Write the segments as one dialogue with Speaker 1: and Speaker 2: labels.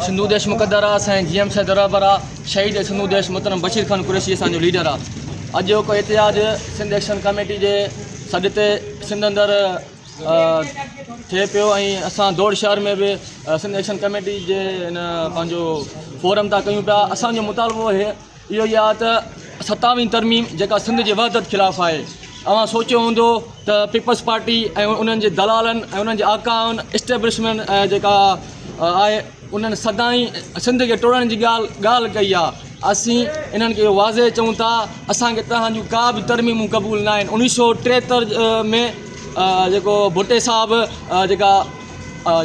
Speaker 1: سنڌو ديش مقدر آ سائين جي ايم سيد رهبر آ شهيد سنڌو ديش محترم بشير خان قريشي اسان جو ليڊر آ اڄوڪو احتجاج سنڌ ايڪشن ڪميٽي جي سڏ تي سنڌ اندر ٿئي پيو ۽ اسان دوڙ شهر ۾ به سنڌ ايڪشن ڪميٽي جي ان پنهنجو فورم تان ڪيون پيا اسان جو مطالبو اهي اهو ئي آهي ته ستاويهين ترميم جيڪا سنڌ جي وحدت خلاف آهي اوهان سوچيو هوندو ته پيپلز پارٽي ۽ انهن جي دلالن ۽ انهن جي آقائن اسٽيبلشمينٽ جيڪا آهي انهن سدائين سنڌ کي ٽوڙڻ جي ڳالهه ڳالهه ڪئي آهي اسين انهن کي اهو واضح چئون ٿا اسان کي توهان جون ڪا به ترميمون قبول نه آهن اڻويهه سو ٽيهتر ۾ جيڪو ڀٽي صاحب جيڪا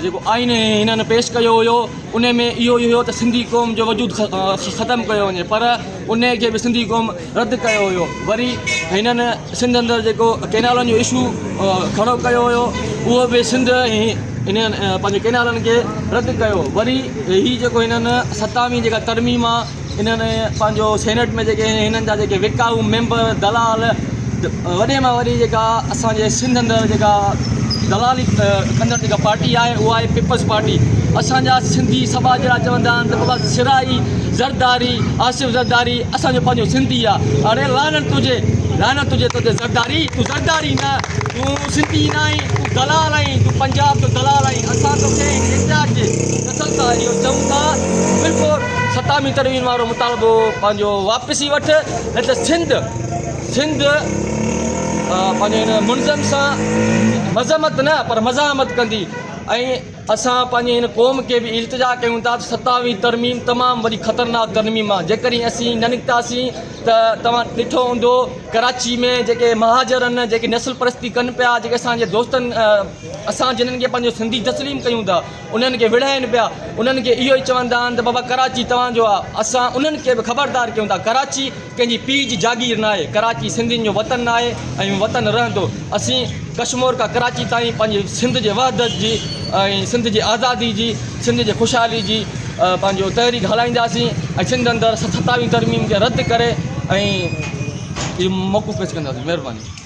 Speaker 1: جيڪو آئين هنن پيش ڪيو هيو ان ۾ اهو ئي هيو ته سنڌي قوم جو وجود ختم ڪيو وڃي پر ان کي به سنڌي قوم رد ڪيو هيو وري هنن سنڌ اندر جيڪو ڪينالن جو اشو کڙو ڪيو هيو اهو به سنڌ انهن پنهنجي ڪينالن کي رد ڪيو وري هي جيڪو هنن ستاويهين جيڪا ترميم آهي انهن پنهنجو سينيٽ ۾ جيڪي هنن جا جيڪي وڪائو ميمبر دلال وڏي مان وڏي جيڪا اسانجي سنڌ اندر جيڪا دلالي ڪندڙ جيڪا پارٽي آهي اها آهي پيپلز پارٽي اسانجا سنڌي سٻاجهڙا چوندا آهن ته بابا سرائي زرداري آصف زرداري اسانجو پنهنجو سنڌي آهي اڙي لعنت تنهنجي لعنت تنهنجي تو تي زرداري تون زرداري نه تون سنڌي نه آهين تون دلال آهين تون پنجاب جو دلال آهين اسان توکي هن احتجاج جي نسل سان اهو چئون ٿا بلڪل ستاويهين ترميم وارو مطالبو پنهنجو واپس ئي وٺ نه ته سنڌ سنڌ پنهنجو هن منظم سان مذمت نه پر مزاحمت ڪندي ۽ اسان پنهنجي هن قوم کي به التجا ڪيون ٿا ته ستاويهين ترميم تمام وڏي خطرناڪ ترميم آهي جيڪڏهن اسين نه نڪتاسين ته توهان ڏٺو هوندو ڪراچي ۾ جيڪي مهاجر آهن جيڪي نسل پرستي ڪن پيا جيڪي اسانجي دوستن اسان جنن کي پنهنجو سنڌي تسليم ڪيون ٿا انهن کي وڙهائين پيا انهن کي اهو ئي چوندا آهن ته بابا ڪراچي توهان جو آهي اسان انهن کي به خبردار ڪيون ٿا ڪراچي ڪنهن جي پيء جي جاگير نه آهي ڪراچي سنڌين جو وطن آهي ۽ وطن رهندو اسين ڪشمور کان ڪراچي تائين پنهنجي سنڌ جي وحدت جي ۽ سنڌ جي آزادي جي سنڌ جي خوشحالي جي پنهنجو تحريڪ هلائينداسين ۽ سنڌ اندر ستاويهين ترميم کي رد ڪري ۽ اهو موقف پيش ڪنداسين مهرباني.